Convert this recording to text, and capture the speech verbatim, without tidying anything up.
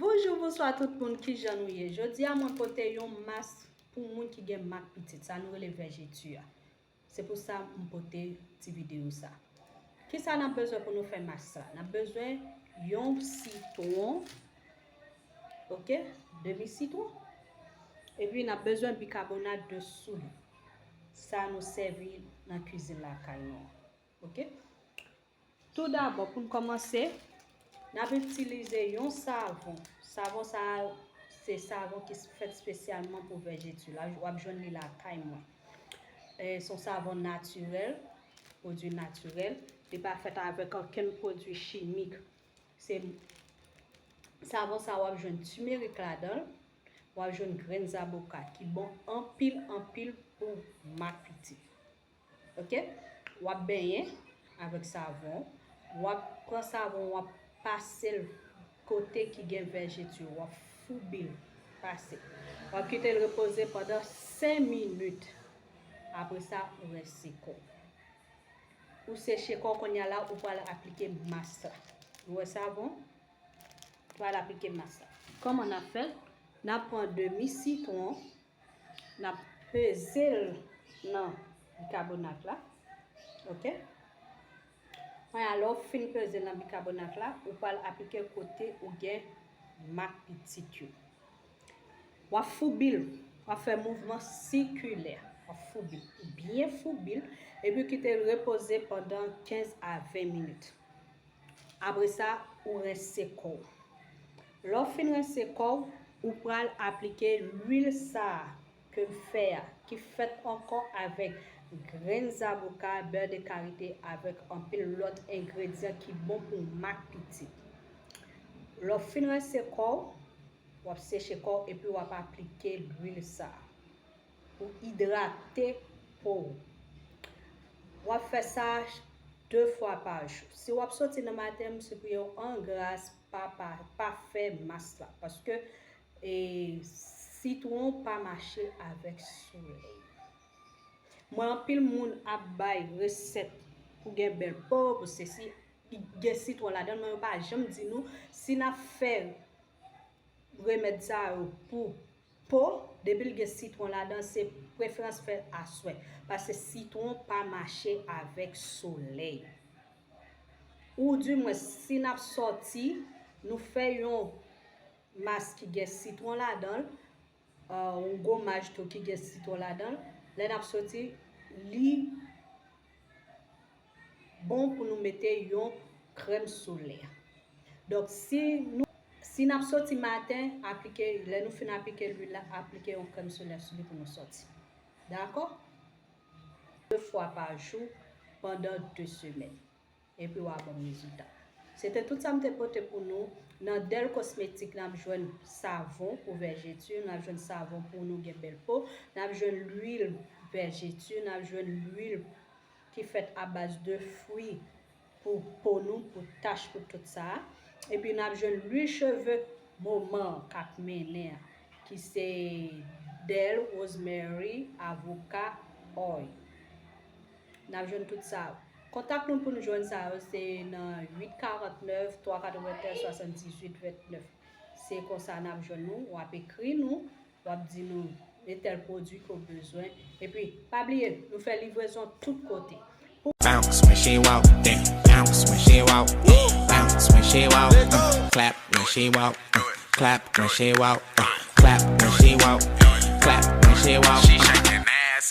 Bonjou, bonswa tout moun, kijan nou ye? Jodi a mwen pote yon mas pou moun ki gen mak pitit, sa nou rele vèjeti a. Se pou sa m pote ti videyo sa. Kisa n ap bezwen pou nou fè mas la? N ap bezwen yon sitwon, oke, demi sitwon. Epi n ap bezwen bikabonat de soud. Sa nou sèvi nan kwizin lakay nou an. Oke? Toudabò, pou n kòmanse, n ap itilize yon savon. Savon sa a, se savon ki fèt espesyalman pou vèjeti. W ap jwenn li lakay mwen. E, se yon savon natirèl, pwodui natirèl. Li pa fèt avèk okenn pwodui chimik. Se savon sa a, w ap jwenn timerik ladan l, w ap jwenn grenn zaboka ki bon anpil, anpil pou mak pitit. Oke? W ap benyen avèk savon. W ap pran savon, w ap pase l kote ki gen vèjeti yo. W ap foubi l, pase. W ap kite l repoze pandan senk minit. Apre sa, ou rense kò w. Ou seche kò w, kounye a la, ou pral aplike mas la. Ou wè savon? Ou pral aplike mas la. Kòman n ap fè l? N ap pran demi sitwon, n ap peze l nan bikabonat la. Oke? Kounye a, lè w fin peze l nan bikabonat la, ou pral aplike kote ou gen mak pitit yo. W ap foubi l, w ap fè mouvman sikilè. W ap foubi l, byen foubi l, epi kite l repoze pandan kenz a ven minit. Apre sa, ou rense kò w. Lè w fin rense kò w, ou pral aplike lwil sa a ke m fè a, ki fèt ankò avèk grenn zaboka, bè de karite, avèk anpil lòt engredyan ki bon pou mak pitit. Lè w fin rense kò w, w ap seche kò w epi w ap aplike lwil sa a pou idrate po w. W ap fè sa de fwa pa jou. Si w ap soti nan maten, m sipriye w an gras, pa, pa, pa fè mas la. Paske, e, sitwon pa mache avèk solèy. Mwen, anpil moun ap bay resèt pou gen bèl po, pou sesi, gen sitwon ladan l, men yo pa janm di nou si n ap fè remèd sa yo pou po, depi l gen sitwon ladan, se preferans fè l aswè. Paske sitwon pa mache avèk solèy. Oudimwen, si n ap sòti, nou fè yon mas ki gen sitwon ladan l, yon gomaj tou ki gen sitwon ladan l. Lè n ap soti, li bon pou nou mete yon krèm solè. Donk, si nou, si n ap soti maten, aplike, lè nou fin aplike lwil la, aplike yon krèm solè sou li pou nou soti. Dakò? De fwa pa jou pandan de semèn. Epi w a ban m rezilta. Se te tout sa m te pote pou nou. Nan Dèl Kosmetik, n ap jwenn savon pou vèjeti, n ap jwenn savon pou nou gen bèl po, n ap jwenn lwil vèjeti, n ap jwenn lwil ki fèt a baz de fwi pou po nou, pou tach, pou tout sa a. Epi n ap jwenn lwil cheve moman k ap mennen an, ki se dèl, rosemary, avoka, oil. N ap jwenn tout sa. Kontak nou pou n jwenn sa yo, se nan uit karant nèf, twa katrevenntèz, swasanndizuit vennèf. Se konsa n ap jwenn nou, w ap ekri nou, w ap di nou e tèl pwodui ke w bezwen. Epi, pa bliye, nou fè livrezon tout kote. Bounce when she walk, then bounce when she walk, bounce when she walk, uh, clap when she walk, uh, clap when she walk, uh, clap when she walk, clap when she walk.